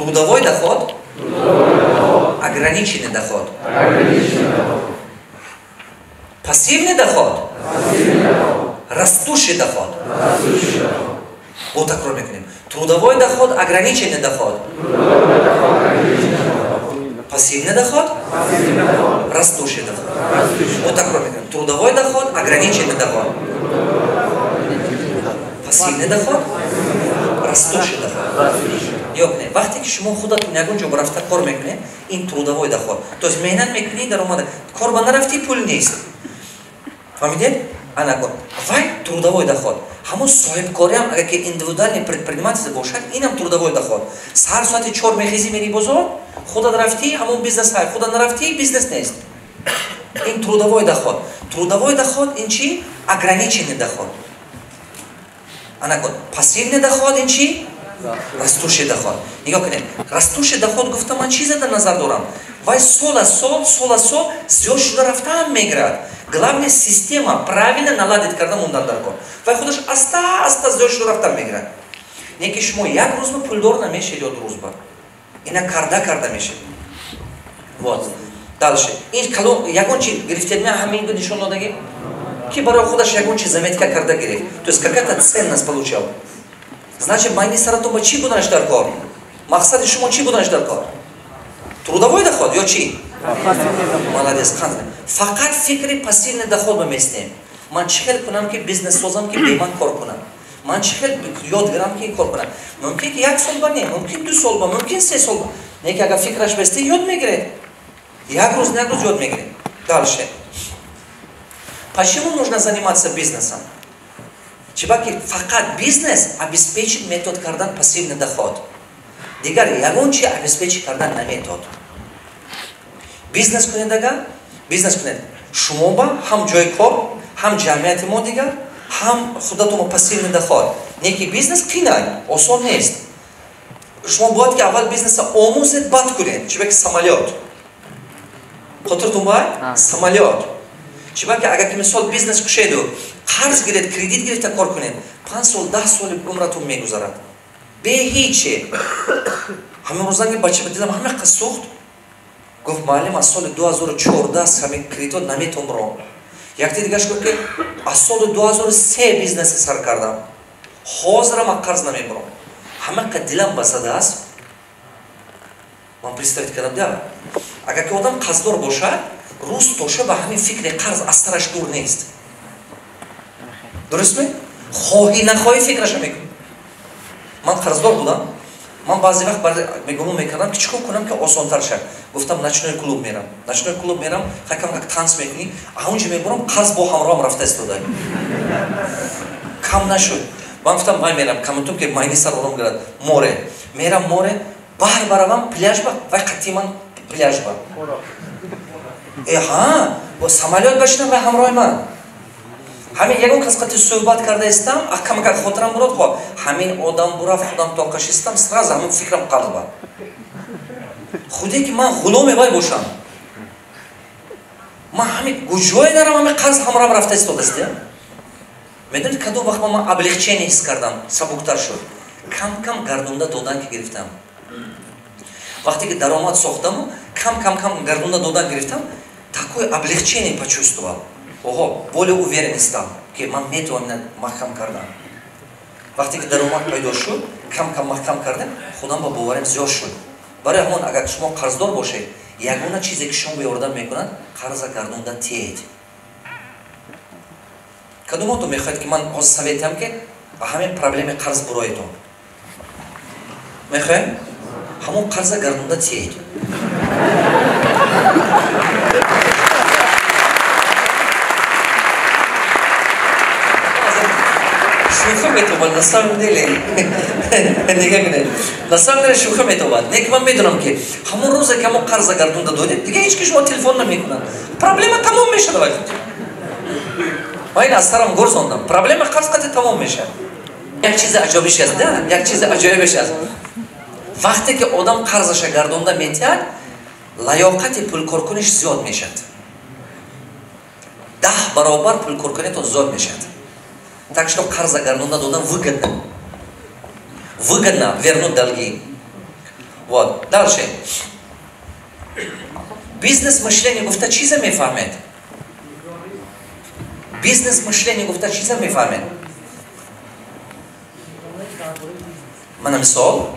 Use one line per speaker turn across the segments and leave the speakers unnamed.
Трудовой доход, ограниченный доход. Пассивный доход, растущий доход. Вот так мекунем. Трудовой доход, ограниченный доход. Пассивный доход, растущий доход. Вот так мекунем. Трудовой доход, ограниченный доход. Пассивный доход, растущий доход. Ёкне, вақте ки шумо худатон ягон ҷо рафта кор мекунед, ин трудовой доход. То есть меҳнат мекунӣ, даромада. Кор ба нарафтӣ, пул нест. Фаҳмидед? Ана кун. Вай трудовой доход. Ҳамон соҳибкориам, агар ки индивидуальный предприниматель бошад, инам трудовой доход. Саҳар соати 4 мехезӣ, мери бозор, худат рафтӣ, ҳамон бизнес ҳай, худат нарафтӣ, бизнес нест. Ин трудовой доход. Трудовой доход ин чи? Ограниченный доход. Ана кун. Пассивный доход ин чи? Растущий доход. Нигоҳ кунед. Растущий доход гуфта ман чизе дар назар дорам? Вай сол аз сол, сол аз сол зиёд шуда рафтаам мегирад. Главное, система правильно наладить карда мондан дар кор. Вай худаш аста аста зиёд шуда рафтан мегирад. Не ки шумо як рӯз ба пулдор намешед ё ду рӯз ба. Ина карда карда мешед. Вот. Дальше. Ин калон ягон чи гирифтед, ман ҳамин гу нишон додагӣ? Ки барои худаш ягон чи заметка карда гирифт. То есть какая-то ценность получал. Значит, майни саратон ба чӣ буданаш дар кор? Мақсади шумо чӣ буданаш дар кор? Трудовой доход ё чӣ? Молодец. Фақат фикри пассивный доход ба местем. Ман чӣ хел кунам, ки бизнес созам, ки бе ман кор кунам? Ман чӣ хел ёд гирам, ки кор кунам? Мумкин ки як сол ба не, мумкин 2 сол ба, мумкин 3 сол ба. Не ки агар фикраш бести, ёд мегиред. Як рӯз, як рӯз ёд мегиред. Дальше. Почему нужно заниматься бизнесом? Чебаки фақат бизнес обеспечит метод кардан пассивный доход. Дигар ягон чи обеспечить кардан наметод. Бизнес кунед ага, бизнес кунед. Шумо ба ҳам ҷои кор, ҳам ҷамъияти мо дигар, ҳам худатон пассивный доход. Неки бизнес қинай, осон нест. Шумо бояд ки аввал бизнеса омӯзед, бад кунед. Чебаки самолёт. Хотиртон бай? Самолёт. Чебаки агар ки мисол бизнес кушеду, қарз гиред, кредит гирифта кор кунед, 5 сол, 10 соли умратон мегузарад. Бе ҳиче. Ҳамин рӯзанги бача дилам ҳама қас сӯхт. Гуфт, муаллим, аз соли 2014 ҳамин кредитот наметон биром. Якти дигаш гуфт, ки аз соли 2003 бизнеси сар кардам. Ҳозирам аз қарз намебиром. Ҳама қад дилам басадааст. Ман представить кардам, да. Агар ки одам қарздор бошад, рӯз то шаб ба ҳамин фикри қарз аз сараш дур нест. Дуруст ме? Хоҳӣ нахоҳӣ фикраша мекунӣ. Ман қарздор будам. Ман баъзе вақт мегумон мекардам, ки чӣ кор кунам, ки осонтар шавад. Гуфтам, ночной клуб мерам. Ночной клуб мерам, хакам как танц мекунӣ, а онҷо мебурам, қарз бо ҳамроҳам рафта истода. Кам нашуд. Ман гуфтам, вай мерам, камтум ки майни сар ором гирад. Море. Мерам море, баҳр баравам, пляж ба, вай қатъи ман пляж ба. Ҳа, бо самолёт башинам, вай ҳамроҳи ман. Ҳамин ягон кас қати суҳбат карда истам, акамакак хотирам бурад, хо ҳамин одам бурафт, худам тоқаш истам, сразу ҳамин фикрам қарз ба. Худе ки ман ғуломи вай бошам. Ман ҳамин куҷое нарам, ҳамин қарз ҳамроҳам рафта истодаст. Медонед, кадом вақт ман облегчение ҳис кардам, сабуктар шуд? Кам-кам гардонда додан ки гирифтам. Вақте ки даромад сохтаму, кам-кам-кам гардонда додан гирифтам, такое облегчение почувствовал. Ого, более уверен стал, ки ман метавонам маҳкам кардан. Вақте ки даромад пайдо шуд, кам-кам маҳкам кардам, худам ба боварим зиёд шуд. Барои ҳамон агар шумо қарздор бошед, ягона чизе ки шумо ба ёрдам мекунад, қарза гардонда тиед. Кадомото мехоҳед, ки ман ҳозир советам, ки ба ҳамин проблеми қарз буроедон? Мехоҳем? Ҳамон қарза гардонда тиед. Шӯхӣ метобад, на самом деле. Нигоҳ кунед. На самом деле шӯхӣ метобад. Не ки ман медонам, ки ҳамон рӯзе ки ҳамон қарза гардонда додед, дигар ҳеҷ ки шумо телефон намекунад. Проблема тамом мешавад вай худ. Ман ин аз сарам гурзондам. Проблема қарз қати тамом мешавад. Як чизи аҷоибиш аст, да? Як чизи аҷоибиш аст. Вақте ки одам қарзаша гардонда метиҳад, лаёқати пулкоркуниш зиёд мешавад. 10 баробар пулкоркунитон зиёд мешавад. Так что қарза гардонда додан выгодно. Выгодно вернуть долги. Вот, дальше. Бизнес мышление гуфта чиза мефаҳмед? Бизнес мышление гуфта чиза мефаҳмед? Мана мисол?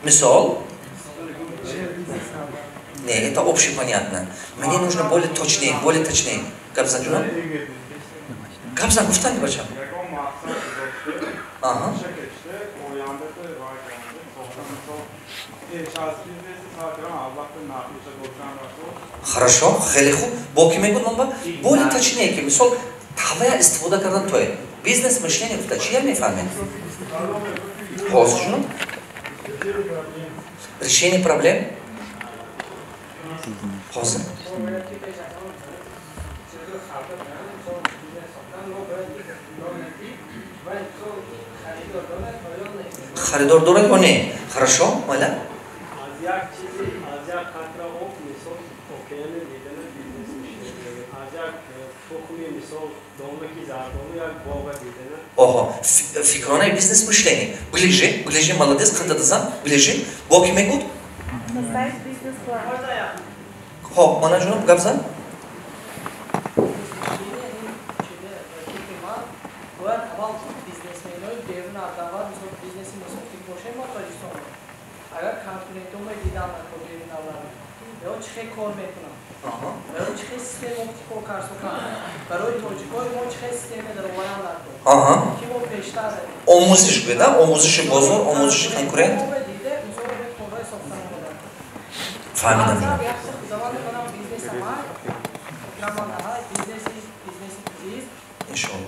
Мисол? Не, это общепонятно. Мне нужно более точнее, более точнее. Гапзан ҷунам? Гапзан гуфтани бачам. Ага. Хорошо, хеле хуб. Бо ки мегӯд ман ба? Более точнее ки мисол ҳавая истифода кардан тое. Бизнес мышление гуфта чия мефаҳмед? Ҳозир ҷунам? Решение проблем? Ҳозир. Харидор дорад ё не? Хорошо, майла?
Аз як қатра об мисол океани дидана бизнес мышление. Аз як тухми мисол домаки зардолу як боға дидана.
Ого, фикронаи бизнес мышление. Ближе, ближе, молодец, хандадазан, ближе. Бо ки мегӯд? Хо, мана ҷуноб гап зан?
Агар конкурентҳои дидан накор берун авлад, ё чӣ хел кор мекунанд, барои чӣ хел система кор карсокан, барои тоҷикои мо чӣ хел система дароваранд накор, ки мо пештар
омӯзиш беда, омӯзиши бозор, омӯзиши конкурент. Фаҳмидам. Иншоалло.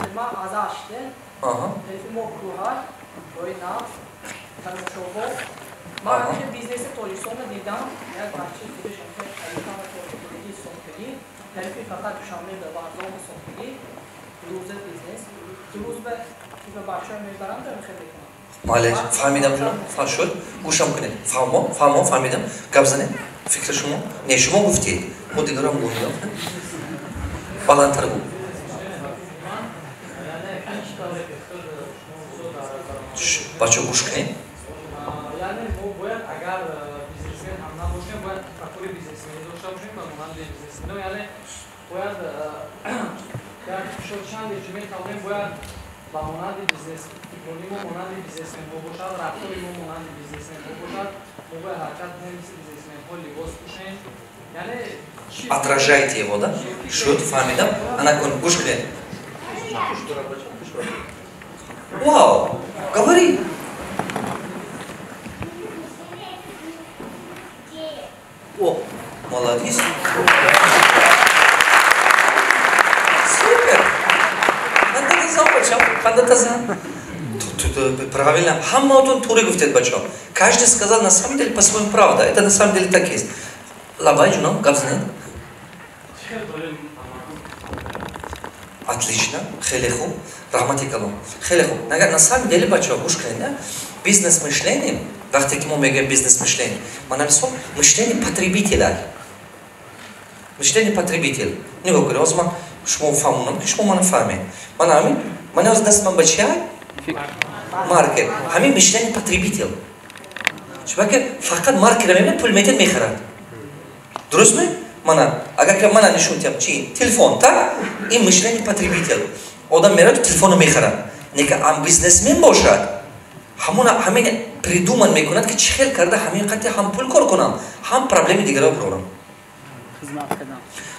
Ман ҳамеша бизнеси тоҷикистонро дидам, як бачаи худаш ҳамеша сохтагӣ, тарифи фақат Душанбе ба вокзал сохтагӣ, рӯза бизнес, рӯз ба типа бачаҳо мебаранд ва хеле мекунанд.
Мале, фаҳмидам ҷуноб, фаҳм шуд. Гӯшам кунед. Фаҳмо, фаҳмо, фаҳмидам. Гап занед. Фикри шумо? Не, шумо гуфтед. Мо дигарам гуфтем. Баландтар гӯ. Бачаҳо гӯш кунед.
Яъне мо бояд агар бизнесмен ҳам набошем, бояд тафаккури бизнесмени дошта бошем ва монанди бизнесмено, яъне бояд як чанде ки метавонем, бояд ба монанди бизнес фикрони мо монанди бизнесменҳо бошад, рафтори мо монанди бизнесменҳо бошад, мо бояд ҳаракат кунем мисли бизнесменҳо либос пӯшем. Яъне
отражайте его, да? Шуд, фаҳмидам. Ана кун, гӯш кунед. Вау, говори. О, молодец. Супер. Хандатазан, бачам, хандатазан. Правильно. Ҳамаотон туре гуфтед, бачо. Каждый сказал на самом деле по-своему правда. Это на самом деле так есть. Лабай, ҷуноб, гап занед. Отлично, хеле хуб. Раҳмати калом. Хеле хуб. На самом деле, бачо, гӯш кунед, да? Бизнес мышление, вақте ки мо мегӯем бизнес мышление, мана мисол мышление потребителя. Мышление потребитель. Нигоҳ кунед, ҳозир ман шумо фаҳмонам, ки шумо мана фаҳмед. Мана ҳамин, мана ҳозир даст ман ба чи ай? Маркер. Ҳамин мышление потребитель. Чунки фақат маркера мебинад, пул метиҳад, мехарад. Дуруст ме? Мана, агар ки мана нишон диҳам, чи? Телефон, так? Ин мышление потребитель. Одам меравад, телефонро мехарад. Неки ам бизнесмен бошад, ҳамона ҳамин придуман мекунад, ки чӣ хел карда ҳамин қати ҳам пул кор кунам, ҳам проблеми дигарро бирорам.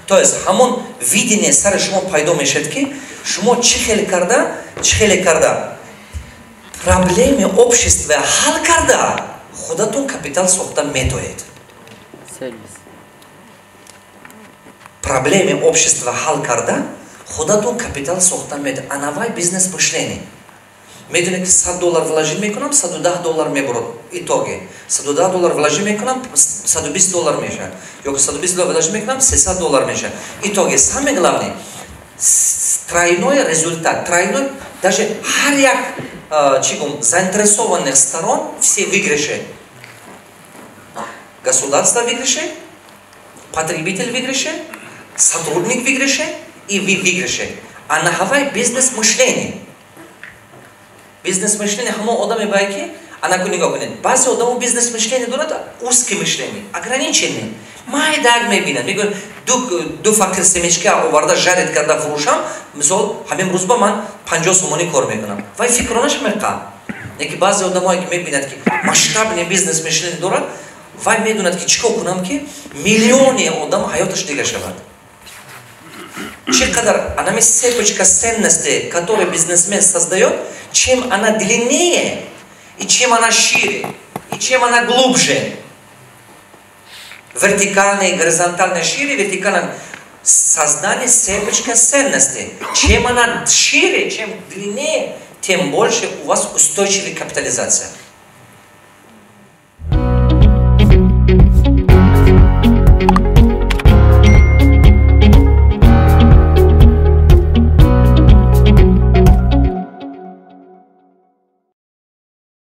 То есть ҳамон видение сари шумо пайдо мешавад, ки шумо чӣ хел карда проблеми общества ҳал карда худатон капитал сохта метоед. Проблеми общества ҳал карда худатон капитал сохта метоед. Анавай бизнес мышление. Медонед ки $100 вложить мекунам, $110 мебурад итоге. $110 вложить мекунам, $120 мешавад. Ё ки $120 вложить мекунам, $300 мешавад. Итоге самое главное тройной результат, тройной, даже ҳар як чӣ гум, заинтересованных сторон все выигрыши. Государство выигрыше, потребитель выигрыше, сотрудник выигрыше и вы выигрыше. А на Хавай бизнес мышление. Бизнес мышление ҳамон одаме бае ки Анаку, нигоҳ кунед, баъзе одамо бизнес мышление дорад, узкий мышление, ограниченный, майдак мебинад. Мегӯяд: ду фақир семечка оварда, жарить карда фурӯшам, мисол, ҳамин рӯзба ман 50 сомонӣ кор мекунам. Вай фикронаш меқа. Яки баъзе одамое ки мебинад, ки масштабный бизнес мышление дорад, вай медонад, ки чӣ кор кунам, ки миллионе одам ҳаёташ дига шавад. Чӣ қадар анами цепочка ценности, который бизнесмен создает, чем она длиннее, и чем она шире, и чем она глубже, вертикальная и горизонтальная, шире, вертикальная, создание цепочка ценностей. Чем она шире, чем длиннее, тем больше у вас устойчивая капитализация.